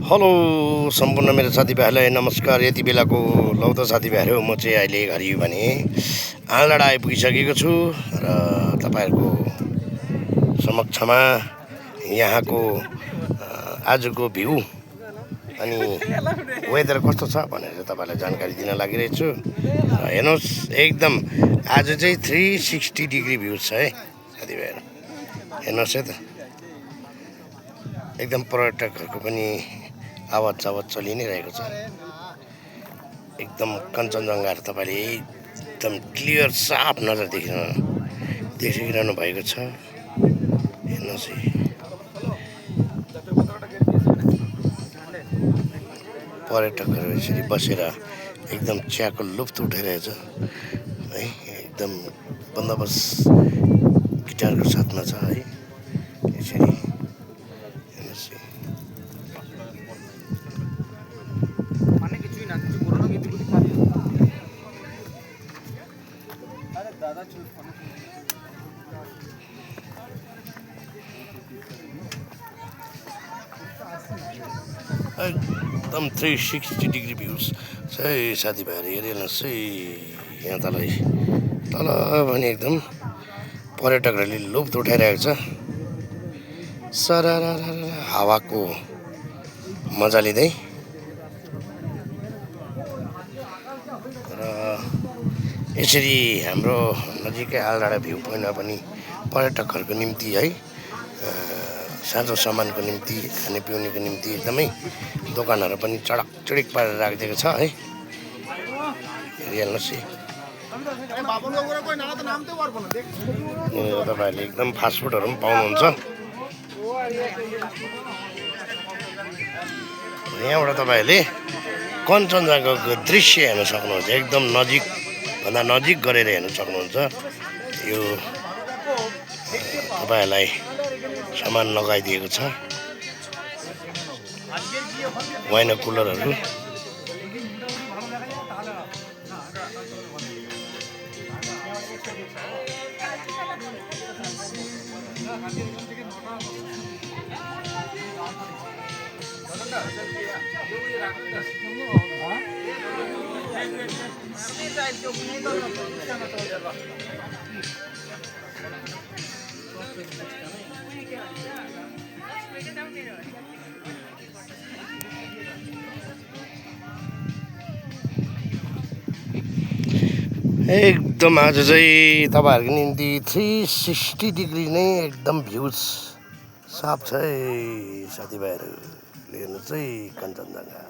Hello सम्पूर्ण मेरो साथीभाइहरूलाई नमस्कार। यति बेलाको लौ त साथीभाइहरू, म चाहिँ अहिले घरि भने आलडाँडा आइपुगिसकेको छु र तपाईँहरूको समक्षमा यहाँको आजको भ्यू अनि वेदर कस्तो छ भनेर तपाईँलाई जानकारी दिन लागिरहेको छु। हेर्नुहोस्, एकदम आज चाहिँ 360 डिग्री भ्यू छ है साथीभाइहरू। हेर्नुहोस् है त, एकदम पर्यटकहरूको पनि आवाज चलि नै रहेको छ। एकदम कञ्चनजङ्घाहरू तपाईँले एकदम क्लियर साफ नजर देखिरहनु भएको छ। हेर्नुहोस् है, पर्यटकहरू यसरी बसेर एकदम चियाको लुफ्त उठाइरहेछ है। एकदम बन्दोबस्त गिटारको साथमा छ है। यसरी हेर्नुहोस् है, एकदम 360 डिग्री भ्यूज छ है साथीभाइहरू। हेरिहाल्नुहोस् है, यहाँ तल भने एकदम पर्यटकहरूले लुफ्त उठाइरहेको छ। सरारा हावाको मजा लिँदै र यसरी हाम्रो नजिकै आलडाँडा भ्यू पोइन्टमा पनि पर्यटकहरूको निम्ति है, साँझो सामानको निम्ति, खानेपिउनेको निम्ति एकदमै दोकानहरू पनि चडक चडिक पारेर राखिदिएको छ है। हेरिहाल्नुहोस् है, तपाईँहरूले एकदम फास्टफुडहरू पनि पाउनुहुन्छ। यहाँबाट तपाईँहरूले कञ्चनजङ्घाको दृश्य हेर्न सक्नुहुन्छ। एकदम नजिकभन्दा नजिक गरेर हेर्न सक्नुहुन्छ। यो तपाईँहरूलाई सामान लगाइदिएको छ, वाइन कुलरहरू। एकदम आज चाहिँ तपाईँहरूको निम्ति 360 डिग्री नै एकदम भ्यूज साफ छ है साथीभाइहरू। हेर्नुहोस् है कञ्चनजङ्घा।